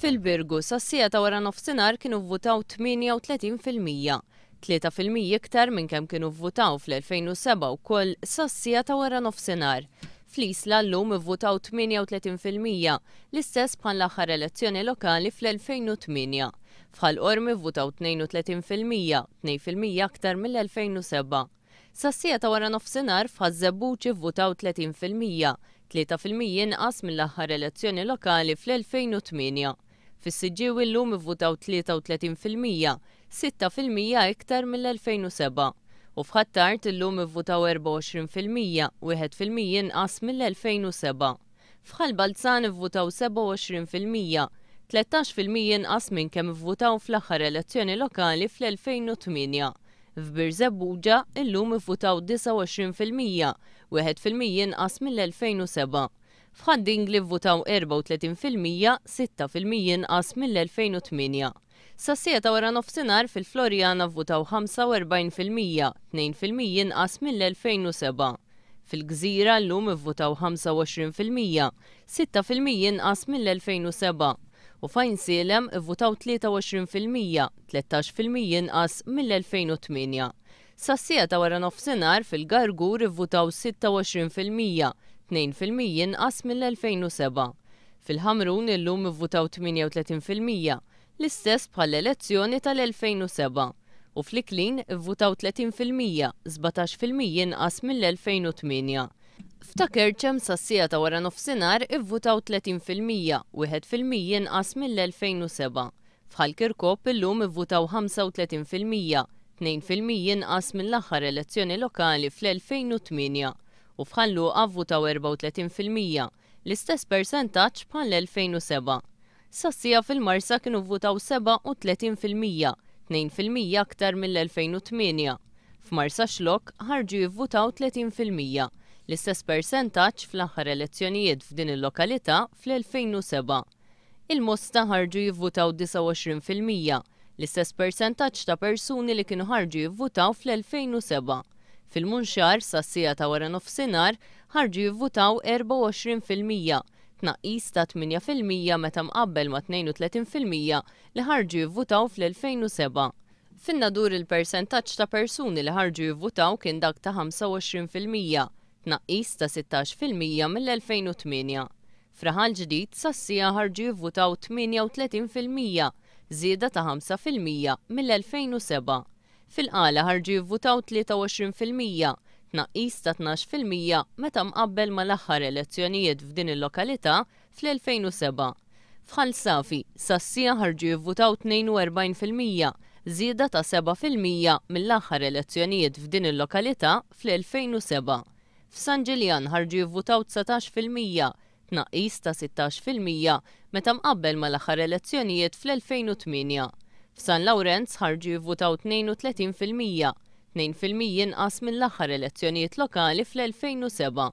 Fil-Birgu, sas-siegħa ta' waranofsinhar kienu vvutaw 38%, 3% iktar minn kemm kienu vvutaw fl-2007 wkoll sas-siegħa ta' waranofsinhar. Fl-Isla llum ivvutaw 38%, l-istess bħal l-aħħar elezzjoni lokali fl-2008. F'Ħal Qormi vvutaw 32%, 2% aktar mill-2007. Sas-siegħa ta' waranofsinhar f'Ħaż-Żebbuġ ivvutaw 30%, 3% inqas mill-aħħar elezzjoni lokali fl-2008. Fis-Siġġiewi llum ivvutaw 33%, 6% iktar mill-2007. U f'Ħ'Attard illum ivvutaw 24%, 1% inqas mill-2007. F'Ħal Balzan ivvutaw 27%, 13% inqas minn kemm ivvutaw fl-aħħar elezzjoni lokali fl-2008. F'Birżebbuġa illum ivvutaw 29%, 1% inqas mill-2007. F'Ħad-Dingli vvutaw 34%, 6% inqas mill-2008. Sas-siegħa ta' waranofsinhar fil-Floriana vvutaw 45%, 2% inqas mill-2007. Fil-Gżira llum ivvutaw 25%, 6% inqas mill-2007. U f'Għajnsielem ivvutaw 23%, 13% inqas mill-2008. Sas-siegħa ta' waranofsinhar fil-Gargur ivvutaw 26%, 2% inqas mill-2007. Fil-Ħamrun illum ivvutaw 38%, l-istess bħall-elezzjoni tal-2007. U fl-Iklin ivvutaw 30%, 17% inqas mill-2008. F'Ta' Kerċem sas-siegħa ta' waranofsinhar ivvutaw 30%, 1% inqas mill-2007. F'Ħal Kirkop illum ivvutaw 35%, 2% inqas mill-aħħar elezzjoni lokali fl-2008. U f'Ħal Luqa vvutaw 34%, l-istess persentaġġ bħall-2007. Sas-siegħa fil-Marsa kienu vvutaw 37%, 2% aktar mill-2008. F'Marsaxlokk ħarġu jivvutaw 30%, l-istess persentaġġ fl-aħħar elezzjonijiet f'din il-lokalità fl-2007. Il-Mosta ħarġu jivvutaw 29%, l-istess persentaġġ ta' persuni li kienu ħarġu jivvutaw fl-2007. Fil-Munxar sas-siegħa ta' waranofsinhar ħarġu jivvutaw 24%, tnaqqis ta' 8% meta mqabbel ma' 32% li ħarġu jivvutaw fl-2007. Fin-Nadur il-persentaġġ ta' persuni li ħarġu jivvutaw kien dak ta' 25%, tnaqqis ta' 16% mill-2008. F'Raħal Ġdid sas-siegħa ħarġu jivvutaw 38%, żieda ta' 5% mill-2007. Fil-Qala ħarġu jivvutaw 23%, tnaqqis ta' 12% meta mqabbel mal-aħħar elezzjonijiet f'din il-lokalità fl-2007. F'Ħal Safi, sas-siegħa ħarġu jivvutaw 42%, żieda ta' 7% mill-aħħar elezzjonijiet f'din il-lokalità fl-2007. F'San Ġiljan ħarġu jivvutaw 19%, tnaqqis ta' 16% meta mqabbel mal-aħħar elezzjonijiet fl-2008. F'San Lawrenz ħarġu jivvutaw 32%, 2% inqas mill-aħħar elezzjonijiet lokali fl-2007.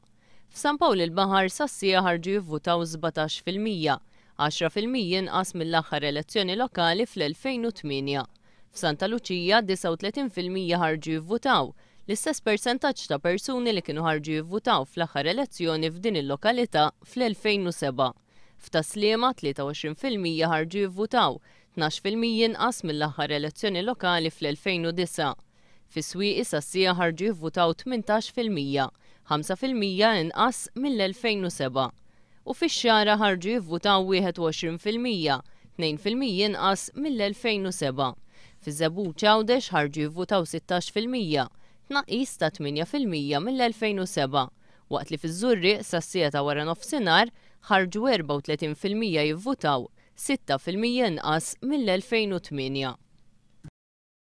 F'San Pawl il-Baħar sas-siegħa ħarġu jivvutaw 17%, 10% inqas mill-aħħar elezzjoni lokali fl-2008. F'Santa Luċija 39% ħarġu jivvutaw, l-istess persentaġġ ta' persuni li kienu ħarġu jivvutaw fl-aħħar elezzjoni f'din il-lokalità fl-2007. F'Tas-Sliema 23% ħarġu jivvutaw, 12% inqas mill-aħħar elezzjoni lokali fl-2009. Fis-Swieqi sas-siegħa ħarġu jivvutaw 18%, 5% inqas mill-2007. U fix-Xagħra ħarġu jivvutaw 21%, 2% inqas mill-2007. Fiż-Żebbuġ Għawdex ħarġu jivvutaw 16%, tnaqqis ta' 8% mill-2007, waqt li fiż-Żurrieq sas-siegħa ta' waranofsinhar ħarġu 34% jivvutaw, 6% inqas mill-2008.